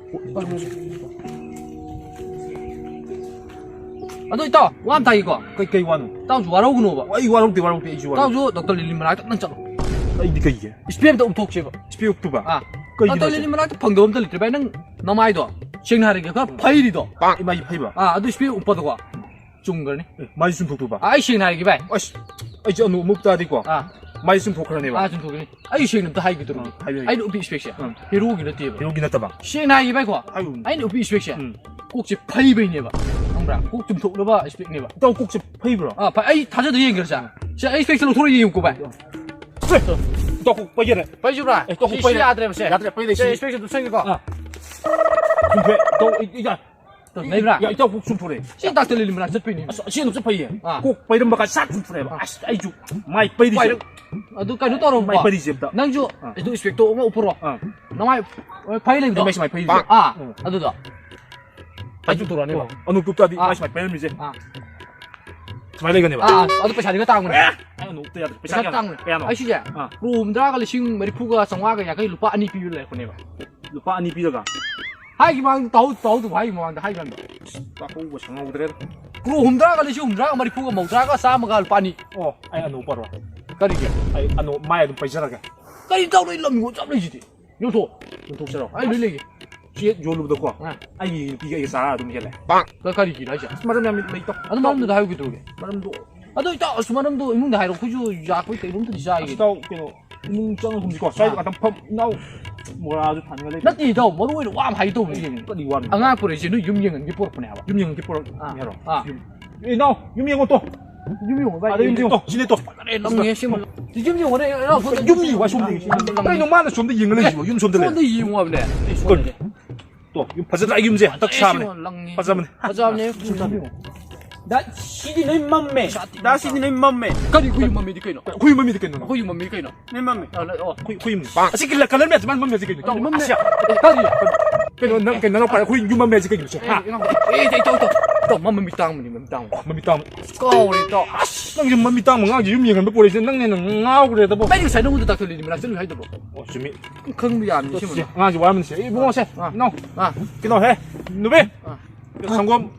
ꯑꯗꯣ ꯏꯇꯥꯎ, ꯋꯥ ꯑꯃ ꯇꯥꯒꯦꯀꯣ꯫ ꯀꯩ, ꯀꯩ ꯋꯥꯅꯣ? ꯏꯇꯥꯎꯁꯨ ꯋꯥꯔꯧꯒꯅꯣꯕ꯫ ꯑꯩ ꯋꯥꯔꯧꯗꯦ, ꯋꯥꯔꯧꯗꯦ, ꯑꯩꯁꯨ ꯋꯥꯔꯧꯗꯦ꯫ ꯏꯇꯥꯎꯁꯨ ꯗꯣꯛꯇꯔ ꯂꯤꯂꯤ ꯃꯅꯥꯛꯇ ꯅꯪ ꯆꯠꯂꯣ꯫ ꯑꯩꯗꯤ ꯀꯩꯒꯤ? ꯏꯁꯄ꯭ꯔꯦ ꯑꯝꯇ ꯎꯞꯊꯣꯛꯁꯦꯕ꯫ ꯏꯁꯄ꯭ꯔꯦ ꯎꯞꯇꯨꯕ? ꯑꯥ꯫ ꯀꯩꯒꯤꯅꯣ ꯗꯣꯛꯇꯔ ꯍꯥꯏꯁꯦ? ꯂꯤꯂꯤ ꯃꯅꯥꯛꯇ ꯐꯪꯗꯕ ꯑꯝꯇ ꯂꯩꯇ꯭ꯔꯦ ꯚꯥꯏ, ꯅꯪ ꯅꯃꯥꯏꯗꯣ ꯁꯦꯡꯅ ꯍꯥꯏꯔꯒꯦ, ꯈꯔ ꯐꯩꯔꯤꯗꯣ꯫ ꯏꯃꯥꯏ ꯐꯩꯕ? ꯑꯥ, ꯑꯗꯨ ꯏꯁꯄ꯭ꯔꯦ ꯎꯞꯄꯗꯀꯣ꯫ ꯆꯨꯝꯒꯅꯤ꯫ ꯑꯦ, ꯃꯥꯏꯁꯦ ꯆꯨꯝꯊꯣꯛꯇꯣꯏꯕ? ꯑꯥ, ꯑꯩ ꯁꯦꯡꯅ ꯍꯥꯏꯔꯒꯦ ꯚꯥꯏ꯫ ꯑꯁ, ꯑꯩꯁꯦ ꯑꯅꯣꯛ ꯑꯃ ꯎꯞ ꯇꯥꯔꯗꯤꯀꯣ, ꯑꯥ꯫ ꯃꯥꯏꯁꯦ ꯆꯨꯝꯊꯣꯛꯈ꯭ꯔꯅꯦꯕ? ꯑꯥ, ꯆꯨꯝꯊꯣꯛꯀꯅꯤ꯫ ꯑꯩ ꯁꯦꯡꯅ ꯑꯝꯇ ꯍꯥꯏꯒꯦ ꯇꯧꯔꯤꯅꯦ꯫ ꯑꯥ, ꯍꯥꯏꯌꯨ, ꯍꯥꯏꯌꯨ꯫ ꯑꯩꯅ ꯎꯞꯄꯤ ꯏꯁꯄꯦꯛꯁꯦ ꯑꯥ꯫ ꯍꯦꯔꯣꯒꯤ ꯅꯠꯇꯦꯕ꯫ ꯍꯦꯔꯣꯒꯤ ꯅꯠꯇꯕ? ꯁꯦꯡꯅ ꯍꯥꯏꯒꯦ ꯚꯥꯏꯀꯣ, ꯍꯥꯏꯌꯨ꯫ ꯑꯩꯅ ꯎꯞꯄꯤ ꯏꯁꯄꯦꯛꯁꯦ ꯎꯝ꯫ ꯀꯣꯛꯁꯦ ꯐꯩꯕꯩꯅꯦꯕ, ꯈꯪꯕ꯭ꯔꯥ? ꯀꯣꯛ ꯆꯨꯝꯊꯣꯛꯅꯕ ꯏꯁꯄꯦꯛꯅꯦꯕ꯫ ꯏꯇꯥꯎ ꯀꯣꯛꯁꯦ ꯐꯩꯕ꯭ꯔꯣ? ꯑꯥ, ꯐꯩ꯫ ꯑꯩ ꯊꯥꯖꯗ꯭ꯔꯗꯤ ꯌꯦꯡꯒꯦꯔꯁꯦ꯫ ꯁꯦ, ꯑꯩ ꯏꯁꯄꯦꯛꯁꯦ ꯂꯧꯊꯣꯔꯛꯑ ꯌꯦꯡꯉꯨꯀꯣ ꯚꯥꯏ꯫ ꯁꯦ, ꯏꯇꯥꯎ ꯀꯣꯛ ꯄꯩꯒꯔꯦ꯫ ꯄꯩꯖꯨꯕ꯭ꯔꯥ? ꯑꯦ, ꯏꯇꯥꯎ ꯀꯣꯛ ꯁꯤ, ꯁꯤ ꯄꯩꯔꯦ꯫ ꯌꯥꯗ꯭ꯔꯦꯕ ꯁꯦ꯫ ꯌꯥꯗ꯭ꯔꯦ, ꯄꯩꯔꯦ ꯁꯦ, ꯁꯤ꯫ ꯏꯁꯄꯦꯛꯁꯦ ꯑꯝꯇ ꯎꯞꯁꯟꯒꯦꯀꯣ꯫ ꯑꯥ꯫ ꯆꯨꯝꯊꯣꯛꯑꯦ꯫ ꯏꯇꯥꯎ, ꯑꯩ, ꯑꯩ, ꯌꯥ-, ꯇꯣ, ꯂꯩꯕ꯭ꯔꯥ? ꯌꯥ, ꯏꯇꯥꯎ ꯀꯣꯛ ꯆꯨꯝꯊꯣꯔꯛꯑꯦ꯫ ꯁꯤ ꯗꯥꯛꯇꯔ ꯂꯤꯂꯤ ꯃꯅꯥꯛ ꯆꯠꯄꯩꯅꯦ꯫ ꯑꯁ, ꯑꯁꯤ ꯑꯗꯨꯝ ꯆꯠ ꯐꯩꯌꯦ꯫ ꯑꯥ꯫ ꯀꯣꯛ ꯄꯩꯔꯝꯕꯒ ꯁꯠ ꯆꯨꯝꯊꯣꯔꯛꯑꯦꯕ꯫ ꯑꯥ꯫ ꯑꯁ, ꯑꯩꯁꯨ ꯃꯥꯏ ꯄꯩꯔꯤꯁꯦ꯫ ꯄꯥꯏꯔ-, ꯑꯗꯨ ꯀꯩꯅꯣ ꯇꯧꯔꯣꯕꯀꯣ꯫ ꯃꯥꯏ ꯄꯩꯔꯤꯁꯦ ꯑꯝꯇ꯫ ꯅꯪꯁꯨ ꯑꯥ꯫ ꯑꯗꯨ ꯏꯁꯄꯦꯛꯇꯣ ꯑꯃ ꯎꯞꯄꯔꯣ꯫ ꯑꯥ꯫ ꯅꯃꯥꯏ ꯐꯩ ꯂꯩꯕꯗꯣ? ꯑꯩ ꯃꯥꯏ ꯁꯨꯃꯥꯏꯅ ꯐꯩꯔꯤꯁꯦ꯫ ꯑꯥ, ꯑꯥ꯫ ꯑꯗꯨꯗꯣ꯫ ꯑꯩꯁꯨ ꯇꯧꯔꯛꯑꯅꯦꯕ꯫ ꯑꯣ, ꯑꯅꯣꯛ ꯎꯞ ꯇꯥꯔꯗꯤ ꯑꯥ꯫ ꯃꯥꯏ ꯁꯨꯃꯥꯏꯅ ꯄꯩꯔꯝꯃꯤꯁꯦ꯫ ꯑꯥ꯫ ꯁꯨꯃꯥꯏꯅ ꯂꯩꯒꯅꯦꯕ꯫ ꯑꯥ, ꯑꯥ, ꯑꯗꯨ ꯄꯩꯁꯥꯗꯤ ꯈꯔ ꯇꯥꯡꯕꯅꯦ꯫ ꯑꯦ! ꯑꯩ ꯑꯅꯣꯛ ꯎꯞꯇ ꯌꯥꯗ꯭ꯔꯦ꯫ ꯄꯩꯁꯥ ꯄꯩꯁꯥ ꯀꯌꯥꯅꯣ? ꯇꯥꯡꯕꯅꯦ꯫ ꯀꯌꯥꯅꯣ? ꯑꯩ ꯁꯤꯁꯦ ꯑꯥ꯫ ꯀ꯭ꯔꯣ ꯍꯨꯝꯗ꯭ꯔꯥꯒ ꯂꯤꯁꯤꯡ ꯃꯔꯤꯐꯨꯒ ꯆꯥꯝꯃꯉꯥꯒ ꯌꯥꯡꯈꯩ ꯂꯨꯄꯥ ꯑꯅꯤ ꯄꯤꯕ ꯂꯩꯔꯛꯄꯅꯦꯕ꯫ ꯂꯨꯄꯥ ꯑꯅꯤ ꯄꯤꯔꯒ? ꯍꯥꯏꯈꯤ ꯃꯃꯥꯡꯗ ꯇꯥꯍꯧ-, ꯇꯥꯍꯧꯗꯕ ꯍꯥꯏꯈꯤ ꯃꯃꯥꯡꯗ ꯍꯥꯏꯈꯤ ꯃꯌꯥꯝꯗꯣ꯫ ꯇꯥꯍꯧꯕ ꯁꯪꯍꯧꯗ꯭ꯔꯦꯗ꯫ ꯀ꯭ꯔꯣ ꯍꯨꯝꯗ꯭ꯔꯥꯒ ꯂꯤꯁꯤꯡ ꯍꯨꯝꯗ꯭ꯔꯥꯒ ꯃꯔꯤꯐꯨꯒ ꯃꯧꯗ꯭ꯔꯥꯒ ꯆꯥꯝꯃꯒ ꯂꯨꯄꯥ ꯑꯅꯤ꯫ ꯑꯣ, ꯑꯩ ꯑꯅꯣꯛ ꯎꯞꯄꯔꯣꯏ꯫ ꯀꯔꯤꯒꯤ? ꯑꯩ ꯑꯅꯣ ꯃꯥꯏ ꯑꯗꯨꯝ ꯄꯩꯖꯔꯒꯦ꯫ ꯀꯔꯤ ꯇꯧꯔꯣꯏ? ꯂꯝ ꯌꯣꯟ ꯆꯞ ꯂꯩꯁꯤꯗꯤ꯫ ꯌꯣꯟꯊꯣꯛꯑꯣ꯫ ꯌꯣꯟꯊꯣꯛꯆꯔꯣ꯫ ꯑꯩ ꯂꯣꯏ ꯂꯩꯒꯦ꯫ ꯆꯦꯠ ꯌꯣꯜꯂꯨꯕꯗꯀꯣ, ꯑꯥ꯫ ꯑꯩꯒꯤ ꯅꯨꯄꯤꯒ ꯑꯩꯒ ꯆꯥꯔ ꯑꯗꯨꯝ ꯍꯦꯜꯂꯦ꯫ ꯄꯥꯛ! ꯀ-, ꯀꯔꯤꯒꯤꯅꯣ ꯍꯥꯏꯁꯦ? ꯑꯁ, ꯃꯔꯝ ꯌꯥꯝ ꯂꯩꯇꯣ꯫ ꯑꯗꯨ ꯃꯔꯝꯗꯨꯗ ꯍꯥꯏꯌꯨ ꯀꯩꯗꯧꯔꯒꯦ? ꯃꯔꯝꯗꯣ ꯑꯗꯣ ꯏꯇꯥꯎ, ꯑꯁ, ꯃꯔꯝꯗꯣ ꯏꯃꯨꯡꯗ ꯍꯥꯏꯔꯣ꯫ ꯑꯩꯈꯣꯏꯁꯨ ꯌꯥ ꯑꯩꯈꯣꯏ ꯀꯩꯅꯣꯝꯇꯗꯤ ꯆꯥꯒꯦ꯫ ꯑꯁ, ꯏꯇꯥꯎ, ꯀꯩꯅꯣ, ꯏꯃꯨꯡ ꯆꯪꯉꯒꯨꯝꯁꯤꯀꯣ꯫ ꯁ꯭ꯋꯥꯏꯗ ꯑꯥ꯫ ꯉꯥꯛꯇꯪ ꯐꯝ, ꯏꯅꯥꯎ ꯃꯣꯔꯥꯁꯨ ꯊꯥꯅꯤꯡꯉꯥꯏ ꯂꯩꯇꯦ꯫ ꯅꯠꯇꯦ, ꯏꯇꯥꯎ, ꯃꯔꯨ ꯑꯣꯏꯅ ꯋꯥ ꯑꯃ ꯍꯥꯏꯒꯦ ꯇꯧꯕꯅꯤ꯫ ꯀꯔꯤ ꯋꯥꯅꯣ? ꯑꯉꯥꯡ ꯄꯨꯔꯛꯏꯁꯦ ꯅꯣꯏ ꯌꯨꯝ ꯌꯦꯡꯍꯟꯒꯦ ꯄꯨꯔꯛꯄꯅꯦ ꯍꯥꯏꯕ꯫ ꯌꯨꯝ ꯌꯦꯡꯍꯟꯒꯦ ꯄꯨꯔꯛ-, ꯑꯥ꯫ ꯍꯥꯏꯔꯣ? ꯑꯥ꯫ ꯌꯨꯝ꯫ ꯑꯦ, ꯏꯅꯥꯎ, ꯌꯨꯝ ꯌꯦꯡꯉꯣ ꯇꯣ꯫ ꯌꯨꯝ ꯌꯦꯡꯉꯣ, ꯚꯥꯏ, ꯌꯨꯝ ꯌꯨꯝ ꯌꯦꯡꯉꯣ꯫ ꯌꯦꯡꯉꯣ꯫ ꯁꯤꯅꯦ ꯇꯣ꯫ ꯐꯖꯔꯦ, ꯂꯪꯉꯦ, ꯁꯤꯃ꯫ ꯌꯨꯝ ꯌꯦꯡꯉꯣ, ꯅꯪ, ꯅꯪ ꯁꯣꯝꯗ ꯌꯨꯝ ꯌꯦꯡꯉꯣ, ꯑꯁꯣꯝꯗ ꯌꯦꯡꯉꯣ꯫ ꯂꯪꯉꯦ꯫ ꯀꯩꯅꯣ ꯃꯥꯅ ꯁꯣꯝꯗ ꯌꯦꯡꯉ ꯂꯩꯁꯤꯕꯣ? ꯌꯨꯝ ꯁꯣꯝꯗ ꯂꯩ꯫ ꯁꯣꯝꯗ ꯌꯦꯡꯉꯣ ꯍꯥꯏꯕꯅꯦ꯫ ꯑꯩ ꯁꯣꯝꯗ ꯀꯩꯅꯣ? ꯂꯩ꯫ ꯇꯣ, ꯌꯨꯝ ꯐꯖꯗ꯭ꯔꯥ? ꯑꯩ ꯌꯨꯝꯁꯦ ꯍꯟꯗꯛ ꯐꯖꯔꯦ, ꯁꯥꯕꯅꯦ꯫ ꯁꯤꯃ ꯂꯪꯉꯦ꯫ ꯐꯖꯕꯅꯦ꯫ ꯐꯖꯕꯅꯦ꯫ ꯗꯥ, ꯁꯤꯗꯤ ꯅꯣꯏ ꯃꯝꯃꯦ꯫ ꯗꯥ, ꯁꯤꯗꯤ ꯅꯣꯏ ꯃꯝꯃꯦ꯫ ꯀꯔꯤ ꯑꯩꯈꯣꯏ ꯌꯨꯝ ꯃꯝꯃꯤꯗꯤ ꯀꯩꯅꯣ? ꯑꯩꯈꯣꯏ ꯌꯨꯝ ꯃꯝꯃꯤꯗꯤ ꯀꯩꯅꯣ? ꯑꯩꯈꯣꯏ ꯌꯨꯝ ꯃꯝꯃꯤ ꯀꯩꯅꯣ? ꯅꯣꯏ ꯃꯝꯃꯦ꯫ ꯑ, ꯂ-, ꯑꯣ꯫ ꯑꯩꯈꯣꯏ, ꯑꯩꯈꯣꯏ ꯌꯨꯝ꯫ ꯑꯁꯤ ꯀꯂꯔ, ꯀꯂꯔ ꯃꯌꯥꯝꯁꯦ ꯃꯥꯅ ꯃꯝꯃꯦ ꯍꯥꯏꯁꯦ ꯀꯩꯅꯣ? ꯏꯇꯥꯎ, ꯑꯗꯨ ꯃꯝꯃꯦ꯫ ꯑꯁꯤ, ꯀꯔꯤ? ꯀꯩꯅꯣ, ꯅꯪ, ꯀꯩꯅꯣ, ꯅꯅꯥꯎꯄꯥ, ꯑꯩꯈꯣꯏ ꯌꯨꯝ ꯃꯝꯃꯦ ꯍꯥꯏꯁꯦ ꯀꯩꯒꯤꯅꯣ ꯁꯦ? ꯑꯦ, ꯍꯥ? ꯏꯅꯥꯎ, ꯑꯦ, ꯏꯇꯥꯎ, ꯏꯇꯥꯎ, ꯏꯇꯥꯎ, ꯃꯝꯃꯤ ꯇꯥꯡꯕꯅꯤ, ꯃꯝꯃꯤ ꯇꯥꯡꯕꯅꯤ꯫ ꯃꯝꯃꯤ ꯇꯥꯡꯕ꯫ ꯀꯥꯎꯔꯦ, ꯏꯇꯥꯎ꯫ ꯑꯁ, ꯅꯪꯁꯦ ꯃꯝꯃꯤ ꯇꯥꯡꯕ ꯑꯉꯥꯡꯁꯦ ꯌꯨꯝ ꯌꯦꯡꯍꯟꯕ ꯄꯨꯔꯛꯏꯁꯦ ꯅꯪꯅ ꯍꯦꯟꯅ ꯉꯥꯎꯈ꯭ꯔꯦꯗꯕꯣ꯫ ꯚꯥꯏ, ꯉꯁꯥꯏ ꯅꯉꯣꯟꯗ ꯗꯥꯛꯇꯔ ꯂꯤꯂꯤ ꯃꯅꯥꯛ ꯆꯠꯂꯨꯏ ꯍꯥꯏꯗꯕ꯭ꯔꯣ? ꯑꯣ, ꯆꯨꯝꯃꯤ꯫ ꯈꯪꯕ ꯌꯥꯕꯅꯤ, ꯁꯤ ꯁꯤꯃ꯫ ꯑꯉꯥꯡꯁꯦ ꯋꯥꯔꯝꯃꯅꯤ ꯁꯦ꯫ ꯑꯦ, ꯏꯕꯨꯡꯉꯣ ꯁꯦ, ꯑꯥ꯫ ꯏꯅꯥꯎ꯫ ꯑꯥ꯫ ꯀꯩꯅꯣ ꯍꯦ, ꯅꯨꯄꯤ꯫ ꯑꯥ꯫ ꯁꯪꯒꯣꯝ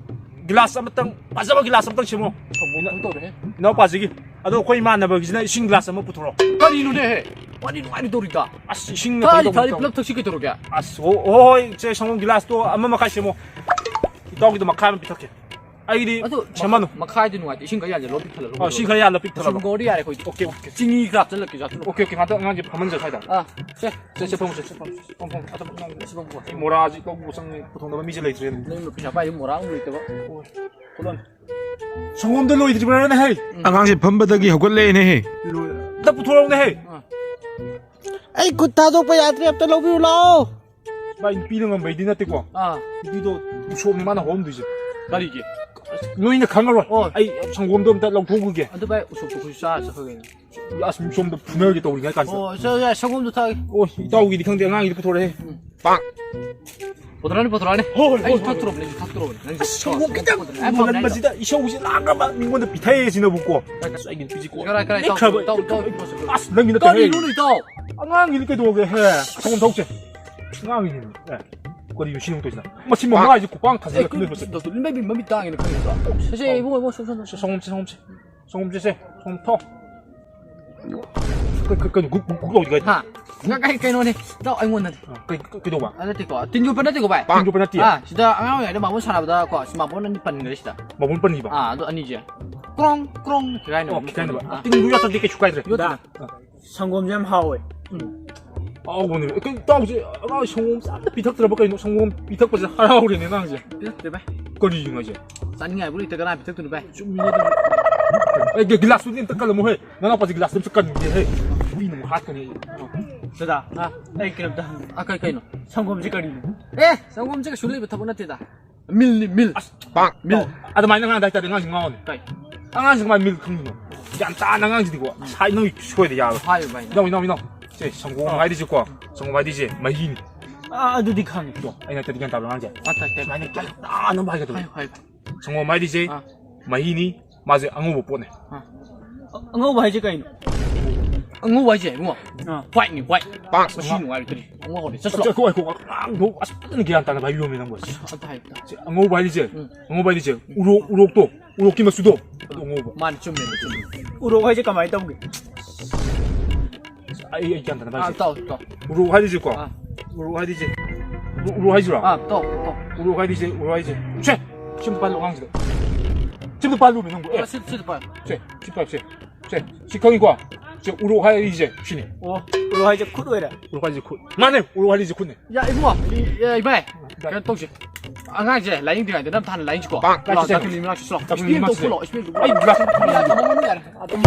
ꯒꯤꯂꯥꯁ ꯑꯃꯇꯪ, ꯐꯖꯕ ꯒꯤꯂꯥꯁ ꯑꯃꯇꯪ ꯁꯦꯝꯃꯣ꯫ ꯁꯪꯒꯣꯝ ꯀꯩꯅꯣ ꯇꯧꯔꯦꯍꯦ꯫ ꯏꯅꯥꯎꯄꯥꯁꯤꯒꯤ꯫ ꯑꯗꯣ ꯑꯩꯈꯣꯏ ꯏꯃꯥꯟꯅꯕꯒꯤꯁꯤꯅ ꯏꯁꯤꯡ ꯒꯤꯂꯥꯁ ꯑꯃ ꯄꯨꯊꯣꯔꯛꯑꯣ꯫ ꯀꯔꯤꯅꯣꯅꯦꯍꯦ? ꯋꯥꯔꯤ ꯅꯨꯡꯉꯥꯏꯅ ꯇꯧꯔꯤꯗ꯫ ꯑꯁ, ꯏꯁꯤꯡꯅ ꯊꯥꯔꯤ, ꯀꯩꯗꯧꯕ ꯊꯥꯔꯤ ꯇꯧ-, ꯄꯨꯂꯞ ꯊꯛꯁꯤ ꯀꯩꯗꯧꯔꯒꯦ? ꯑꯁ, ꯍꯣ-, ꯍꯣꯏ, ꯍꯣꯏ, ꯁꯦ, ꯁꯪꯒꯣꯝ ꯒꯤꯂꯥꯁꯇꯣ ꯑꯃ ꯃꯈꯥꯏ ꯁꯦꯝꯃꯣ꯫ ꯏꯇꯥꯎꯒꯤꯗꯣ ꯃꯈꯥꯏ ꯑꯃ ꯄꯤꯊꯛꯀꯦ꯫ ꯑꯩꯒꯤꯗꯤ ꯑꯗꯨ ꯁꯦꯝꯃꯅꯨ꯫ ꯃꯈꯥꯏꯗꯤ ꯅꯨꯡꯉꯥꯏꯇꯦ, ꯏꯁꯤꯡ ꯈꯔ ꯌꯥꯟꯁꯤꯜꯂꯣ, ꯄꯤꯛ ꯊꯜꯍꯜꯂꯣ꯫ ꯑꯣ, ꯏꯁꯤꯡ ꯈꯔ ꯌꯥꯜꯂ ꯄꯤꯛ ꯊꯜꯍꯜꯂꯣ꯫ ꯁꯪꯒꯣꯝ ꯑꯣꯏꯔꯗꯤ ꯌꯥꯔꯦ ꯑꯩꯈꯣꯏꯗꯤ꯫ Okay, okay. ꯆꯤꯅꯤ ꯈꯔ ꯍꯥꯞꯆꯤꯜꯂꯛꯀꯦ, ꯆꯥꯁꯤꯜꯂꯣ꯫ ꯑꯣꯀꯦ, ꯑꯣꯀꯦ, ꯉꯥꯛꯇꯪ ꯑꯉꯥꯡꯁꯦ ꯐꯝꯍꯟꯖ ꯁ꯭ꯋꯥꯏꯗ꯫ ꯑꯥ, ꯁꯦ꯫ ꯁꯦ, ꯁꯦ, ꯐꯝꯃꯣ, ꯁꯦ, ꯁꯦ, ꯐꯝꯃꯣ, ꯁꯦ, ꯐꯝꯃꯣ, ꯐꯝꯃꯣ꯫ ꯑꯇꯣꯞꯄ ꯅꯪ ꯁꯤ ꯐꯝꯃꯣ꯫ ꯑꯩ ꯃꯣꯔꯥꯁꯤ ꯂꯧꯕ ꯆꯪꯉꯦ, ꯄꯨꯊꯣꯛꯅꯕ ꯃꯤꯁꯦ ꯂꯩꯇ꯭ꯔꯦꯅꯦ꯫ ꯅꯪ ꯄꯩꯁꯥ ꯄꯥꯏꯕ ꯃꯣꯔꯥ ꯑꯃꯨꯛ ꯂꯩꯇꯕ꯫ ꯑꯣ, hold on꯫ ꯁꯪꯒꯣꯝꯗꯣ ꯂꯣꯏꯗ꯭ꯔꯤꯕ꯭ꯔꯥꯅꯦ, ꯍꯩ? ꯎꯝ꯫ ꯑꯉꯥꯡꯁꯦ ꯐꯝꯕꯗꯒꯤ ꯍꯧꯒꯠꯂꯛꯑꯦꯅꯦꯍꯦ꯫ ꯂꯣꯏ-, ꯑꯝꯇ ꯄꯨꯊꯣꯔꯛꯎꯅꯦ, ꯍꯩ꯫ ꯑꯥ꯫ ꯑꯩ ꯈꯨꯠ ꯊꯥꯗꯣꯛꯄ ꯌꯥꯗ꯭ꯔꯦ, ꯑꯝꯇ ꯂꯧꯕꯤꯌꯨ ꯂꯥꯛꯑꯣ꯫ ꯚꯥꯏ, ꯅꯨꯄꯤꯅ ꯉꯝꯕꯩꯗꯤ ꯅꯠꯇꯦꯀꯣ꯫ ꯑꯥ꯫ ꯅꯨꯄꯤꯗꯣ ꯎꯁꯣꯞꯅꯤ ꯃꯥꯅ ꯍꯧꯔꯝꯗꯣꯏꯁꯦ꯫ ꯀꯔꯤꯒꯤ? ꯅꯣꯏꯅ ꯈꯪꯉꯔꯣꯏ꯫ ꯑꯣ꯫ ꯑꯩ ꯁꯪꯒꯣꯝꯗꯣ ꯑꯝꯇ ꯂꯧꯊꯣꯛꯎꯒꯦ꯫ ꯑꯗꯨ ꯚꯥꯏ, ꯎꯁꯣꯞꯇꯣ ꯑꯩꯈꯣꯏꯁꯨ ꯆꯥꯔ ꯆꯠꯈ꯭ꯔꯒꯦꯅꯦ꯫ ꯑꯁ, ꯃꯤ ꯁꯣꯝꯗ ꯐꯨꯅꯒꯦ ꯇꯧꯔꯤꯉꯩ ꯀꯥꯟꯁꯤꯗ꯫ ꯑꯣ, ꯁꯦ, ꯁꯦ, ꯁꯪꯒꯣꯝꯗꯣ ꯊꯛꯑꯒꯦ꯫ ꯑꯣ, ꯏꯇꯥꯎꯒꯤꯗꯤ ꯈꯪꯗꯦ, ꯑꯉꯥꯡꯒꯤꯗꯤ ꯄꯨꯊꯣꯔꯛꯑꯦ꯫ ꯎꯝ꯫ ꯄꯥꯛ꯫ ꯄꯨꯊꯣꯔꯛꯑꯅꯤ, ꯄꯨꯊꯣꯔꯛꯑꯅꯤ꯫ ꯍꯣꯏ, ꯍꯣꯏ, ꯑꯩꯁꯨ ꯍꯣꯏ, ꯍꯣꯏ꯫ ꯊꯛꯇ꯭ꯔꯣꯕꯅꯦ, ꯑꯩꯁꯨ ꯊꯛꯇ꯭ꯔꯣꯕꯅꯦ꯫ ꯅꯪꯁꯨ ꯑꯁ, ꯁꯪꯒꯣꯝ ꯈꯤꯇꯪ ꯑꯦ, ꯐꯝꯃꯦ, ꯃꯨꯜꯍꯟꯕꯁꯤꯗ ꯏꯁꯧꯁꯤ ꯂꯥꯡꯈ꯭ꯔꯕ ꯃꯤꯉꯣꯟꯗ ꯄꯤꯊꯛꯑꯦꯁꯤꯅꯕꯨꯀꯣ꯫ ꯑꯁ, ꯑꯩꯒꯤ ꯅꯨꯄꯤꯁꯤ ꯀꯣ ꯀꯔꯥꯏ, ꯀꯔꯥꯏ, ꯏꯇꯥꯎ, ꯅꯦꯛꯈ꯭ꯔꯕ꯫ ꯏꯇꯥꯎ, ꯏꯇꯥꯎ, ꯏꯇꯥꯎ꯫ ꯑꯁ, ꯅꯪꯒꯤ ꯅꯠꯇꯦꯍꯦ꯫ ꯀꯔꯤꯅꯣꯅꯦ, ꯏꯇꯥꯎ? ꯑꯉꯥꯡꯒꯤꯅꯤ ꯀꯩꯗꯧꯔꯒꯦ? ꯍꯦ, ꯁꯪꯒꯣꯝ ꯊꯛꯁꯦ꯫ ꯑꯉꯥꯡꯒꯤꯅꯤ꯫ ꯑꯦ, ꯀꯔꯤꯅꯣ ꯁꯤ ꯅꯨꯡꯇꯧꯁꯤꯅ? ꯃꯁꯤ ꯃꯃꯥꯏꯁꯤ ꯈꯨꯄꯥꯡ ꯑꯦ, ꯊꯥꯖꯤꯜꯂꯛꯀꯅꯤ ꯀꯨꯏ-, ꯃꯁꯤ꯫ ꯗꯣꯛꯇꯔ ꯂꯤꯟꯕꯩꯕꯤ ꯃꯃꯤꯠ ꯇꯥꯡꯉꯤꯅ ꯈꯪꯉꯤꯗꯣ꯫ ꯁꯦ, ꯁꯦ, ꯏꯕꯨꯡꯉꯣ, ꯏꯕꯨꯡꯉꯣ, ꯁꯣꯝ, ꯁꯣꯝ, ꯁꯣꯝ꯫ ꯁꯪꯒꯣꯝꯁꯦ, ꯁꯪꯒꯣꯝꯁꯦ꯫ ꯁꯪꯒꯣꯝ ꯊꯛꯑꯣ꯫ ꯀꯩ- ꯀꯩ- ꯀꯩꯅꯣ ꯒꯨꯛ ꯒꯨꯛ ꯒꯨꯛ ꯂꯥꯎꯔꯤꯗꯤ ꯀꯩꯅꯣ? ꯍꯥ? ꯉ- ꯀꯩ- ꯀꯩꯅꯣꯅꯦ? ꯏꯇꯥꯎ, ꯑꯩꯉꯣꯟꯗꯅꯦ꯫ ꯑ, ꯀꯩ- ꯀꯩ- ꯀꯩꯗꯧꯕ? ꯑ, ꯅꯠꯇꯦꯀꯣ, ꯇꯤꯟ ꯌꯣꯠꯄ ꯅꯠꯇꯦꯀꯣ, ꯚꯥꯏ꯫ ꯇꯤꯟ ꯌꯣꯠꯄ ꯅꯠꯇꯦ꯫ ꯑꯥ, ꯁꯤꯗ ꯑꯉꯥꯡ ꯑꯣꯏꯔꯤꯉꯩꯗ ꯃꯥꯔꯕꯣꯜ ꯁꯥꯟꯅꯕꯗ ꯀꯣ, ꯁꯤ ꯃꯥꯔꯕꯣꯜ ꯑꯅꯤ ꯄꯟꯈ꯭ꯔꯦ ꯁꯤꯗ꯫ ꯃꯥꯔꯕꯣꯜ ꯄꯟꯈꯤꯕ? ꯑꯥ, ꯑꯗꯣ ꯑꯅꯤꯁꯦ ꯀ꯭ꯔꯣꯡ ꯀ꯭ꯔꯣꯡ ꯈꯤꯒꯥꯏꯅꯕ꯫ ꯑꯣ, ꯈꯤꯒꯥꯏꯅꯕ꯫ ꯑꯥ꯫ ꯇꯤꯟ ꯌꯣꯠꯇ꯭ꯔꯗꯤ ꯀꯩꯁꯨ ꯀꯥꯏꯗ꯭ꯔꯦ꯫ ꯌꯣꯠꯇ꯭ꯔꯦ꯫ ꯗꯥ, ꯁꯪꯒꯣꯝꯁꯦ ꯌꯥꯝ ꯍꯥꯎꯋꯦ꯫ ꯎꯝ꯫ ꯍꯥꯎꯕꯅꯦ꯫ ꯀꯩ ꯏꯇꯥꯎꯁꯦ ꯑꯉꯥꯡ ꯁꯪꯒꯣꯝꯁꯦ ꯑꯝꯇ ꯄꯤꯊꯛꯇ꯭ꯔꯕ ꯀꯩꯅꯣ? ꯁꯪꯒꯣꯝ ꯄꯤꯊꯛꯄꯁꯦ ꯍꯔꯥꯎꯔꯦꯅꯦ ꯑꯉꯥꯡꯁꯦ꯫ ꯄꯤꯊꯛꯇꯦ, ꯚꯥꯏ꯫ ꯀꯔꯤꯒꯤꯅꯣ ꯍꯥꯏꯁꯦ? ꯆꯥꯅꯤꯡꯉꯥꯏꯕꯨ ꯂꯩꯇꯦ, ꯀꯅꯥ ꯄꯤꯊꯛꯇꯣꯏꯅꯣ, ꯚꯥꯏ? ꯆꯨꯝꯃꯤꯅꯦ ꯑꯗꯨꯁꯨ꯫ ꯑꯦ, ꯒꯤ- ꯒꯤꯂꯥꯁꯇꯨꯗꯤ ꯑꯝꯇ ꯀꯜꯂꯝꯃꯣꯍꯦ꯫ ꯅꯅꯥꯎꯄꯥꯁꯦ ꯒꯤꯂꯥꯁꯇꯨ ꯑꯝꯇ ꯀꯟꯒꯦ ꯍꯦ꯫ ꯃꯤꯅ ꯑꯃꯨꯛ ꯍꯥꯠꯀꯅꯤ ꯑꯩ꯫ ꯗꯗꯥ, ꯑꯥ? ꯑꯩ ꯀꯩꯅꯣꯝꯇ ꯍꯪꯒꯦ꯫ ꯑꯥ, ꯀꯩ- ꯀꯩꯅꯣ? ꯁꯪꯒꯣꯝꯁꯦ ꯀꯔꯤꯅꯣ? ꯑꯦ, ꯁꯪꯒꯣꯝꯁꯦ ꯀꯩꯁꯨ ꯂꯩꯕ ꯊꯕꯛ ꯅꯠꯇꯦꯗ꯫ ꯃꯤꯜꯅꯤ, ꯃꯤꯜ꯫ ꯑꯁ, ꯄꯥꯛ! ꯃꯤꯜ꯫ ꯑꯗꯨꯃꯥꯏꯅ ꯉꯥꯡꯗ ꯍꯥꯏꯇꯥꯔꯗꯤ ꯑꯉꯥꯡꯁꯤ ꯉꯥꯎꯔꯅꯤ꯫ ꯀꯩ? ꯑꯉꯥꯡꯁꯤ ꯀꯃꯥꯏꯅ ꯃꯤꯜ ꯈꯪꯗꯣꯏꯅꯣ? ꯒ꯭ꯌꯥꯟ ꯇꯥꯅ ꯑꯉꯥꯡꯁꯤꯗꯤꯀꯣ꯫ ꯁꯥꯏ ꯅꯪ ꯁꯣꯏꯗ ꯌꯥꯔꯣꯏ꯫ ꯍꯥꯏꯌꯨ, ꯚꯥꯏ, ꯅꯪ꯫ ꯏꯅꯥꯎ, ꯏꯅꯥꯎ, ꯏꯅꯥꯎ꯫ ꯁꯦ, ꯁꯪꯒꯣꯝ ꯑꯥ꯫ ꯍꯥꯏꯔꯤꯁꯤꯀꯣ꯫ ꯁꯪꯒꯣꯝ ꯍꯥꯏꯔꯤꯁꯦ ꯃꯍꯤꯅꯤ꯫ ꯑꯥ, ꯑꯗꯨꯗꯤ ꯈꯪꯉꯦ꯫ ꯇꯣ, ꯑꯩꯅ ꯍꯥꯏꯇꯥꯗꯤ ꯒ꯭ꯌꯥꯟ ꯇꯥꯕ꯭ꯔꯥ ꯑꯉꯥꯡꯁꯦ? ꯑꯥ, ꯇꯥꯏ, ꯇꯥꯏ, ꯚꯥꯏ꯫ ꯁꯨꯃꯥꯏꯅ ꯒ꯭ꯌꯥꯟ ꯇꯥꯅ ꯑꯃ ꯍꯥꯏꯒꯗꯕꯅꯤ꯫ ꯍꯥꯏꯌꯨ, ꯍꯥꯏꯌꯨ꯫ ꯁꯪꯒꯣꯝ ꯍꯥꯏꯔꯤꯁꯦ ꯑꯥ꯫ ꯃꯍꯤꯅꯤ, ꯃꯥꯁꯦ ꯑꯉꯧꯕ ꯄꯣꯠꯅꯦ꯫ ꯑꯥ꯫ ꯑ-, ꯑꯉꯧꯕ ꯍꯥꯏꯁꯦ ꯀꯩꯅꯣ? ꯑꯉꯧꯕ ꯍꯥꯏꯁꯦ, ꯏꯕꯨꯡꯉꯣ? ꯑꯥ꯫ Whiteꯅꯤ, white꯫ ꯄꯥꯛ! ꯃꯁꯤ ꯅꯨꯡꯉꯥꯏꯔꯣꯏꯗꯧꯔꯤ꯫ ꯑꯉꯧꯕ ꯍꯧꯔꯦ꯫ ꯆꯠꯁꯤꯂꯣ꯫ ꯑꯁ, ꯑꯩꯈꯣꯏ, ꯑꯩꯈꯣꯏ, ꯑꯉꯥꯡꯗꯣ ꯑꯁ ꯐꯖꯅ ꯒ꯭ꯌꯥꯟ ꯇꯥꯅ ꯚꯥꯏ ꯌꯣꯝꯃꯦ ꯅꯪꯕꯨ꯫ ꯑꯁ, ꯑꯝꯇ ꯍꯥꯏꯌꯨ, ꯑꯝꯇ꯫ ꯁꯤ ꯑꯉꯧꯕ ꯍꯥꯏꯔꯤꯁꯦ, ꯎꯝ꯫ ꯑꯉꯧꯕ ꯍꯥꯏꯔꯤꯁꯦ, ꯎꯔꯣꯛ, ꯎꯔꯣꯛꯇꯣ, ꯎꯔꯣꯛꯀꯤ ꯃꯆꯨꯗꯣ, ꯑꯗꯨ ꯑꯉꯧꯕ꯫ ꯃꯥꯅꯦ, ꯆꯨꯝꯃꯦ, ꯆꯨꯝꯃꯦ꯫ ꯎꯔꯣꯛ ꯍꯥꯏꯁꯦ ꯀꯃꯥꯏꯅ ꯇꯧꯒꯦ? ꯑꯩ, ꯑꯩ ꯒ꯭ꯌꯥꯟ ꯇꯥꯅ ꯑꯥ, ꯍꯥꯏꯁꯦ꯫ ꯇꯥꯎ, ꯇꯥꯎ꯫ ꯎꯔꯣꯛ ꯍꯥꯏꯔꯤꯁꯦꯀꯣ꯫ ꯑꯥ꯫ ꯎꯔꯣꯛ ꯍꯥꯏꯔꯤꯁꯦ꯫ ꯎꯔꯣꯛ, ꯎꯔꯣꯛ ꯍꯥꯏꯁꯤꯔꯣ? ꯑꯥ, ꯇꯥꯎ, ꯇꯥꯎ꯫ ꯎꯔꯣꯛ ꯍꯥꯏꯔꯤꯁꯦ, ꯎꯔꯣꯛ ꯍꯥꯏꯔꯤꯁꯦ꯫ ꯁꯦ! ꯁꯤ ꯑꯝꯇ ꯄꯥꯜꯂꯣ ꯑꯉꯥꯡꯁꯤꯗ꯫ ꯁꯤ ꯑꯝꯇ ꯄꯥꯜꯂꯨꯃꯦ ꯅꯪꯕꯨ꯫ ꯑꯦ꯫ ꯑꯥ, ꯁꯤ, ꯁꯤ ꯑꯝꯇ ꯄꯥꯏꯌꯨ꯫ ꯁꯦ, ꯁꯤ ꯄꯥꯏꯌꯨ, ꯁꯦ꯫ ꯁꯦ, ꯁꯤ ꯈꯪꯉꯤꯀꯣ? ꯁꯦ, ꯎꯔꯣꯛ ꯍꯥꯏꯔꯤꯁꯦ ꯁꯤꯅꯤ꯫ ꯑꯣ, ꯎꯔꯣꯛ ꯍꯥꯏꯁꯦ ꯈꯨꯠ ꯑꯣꯏꯔꯦ? ꯎꯔꯣꯛ ꯍꯥꯏꯔꯤꯁꯦ ꯈꯨꯠ꯫ ꯃꯥꯅꯦ, ꯎꯔꯣꯛ ꯍꯥꯏꯔꯤꯁꯦ ꯈꯨꯠꯅꯦ꯫ ꯌꯥ, ꯏꯕꯨꯡꯉꯣ, ꯏ-, ꯑꯦ, ꯏꯕꯥꯏ, ꯏꯕꯥꯏ꯫ ꯀꯩꯅꯣ ꯇꯧꯁꯦ꯫ ꯑꯉꯥꯡꯁꯦ ꯂꯥꯏꯌꯦꯡꯗ꯭ꯔꯤꯉꯩꯗ ꯅꯝ ꯊꯥꯅ ꯂꯥꯏꯌꯦꯡꯁꯤꯀꯣ꯫ ꯄꯥꯛ, ꯂꯥꯛꯑꯣ, ꯂꯥꯛꯑꯣ, ꯂꯥꯛꯑꯣ꯫ ꯗꯥꯛꯇꯔ ꯂꯤꯃꯤꯅꯥꯛꯁꯦ ꯂꯥꯛꯑꯣ꯫ ꯗꯥꯛꯇꯔ ꯂꯤꯃꯤꯅꯥꯛꯁꯦ꯫ ꯏꯁꯄꯦꯛ ꯑꯝꯇ ꯎꯞꯄꯣ, ꯂꯥꯛꯑꯣ, ꯏꯁꯄꯦꯛ ꯑꯝꯇ ꯎꯞꯄꯣ꯫ ꯑꯩ ꯒ꯭ꯂꯥꯁ ꯑꯝꯇ ꯌꯥ, ꯊꯝꯃꯝꯃꯣ, ꯌꯥꯔꯦ꯫ ꯑꯗꯨꯝ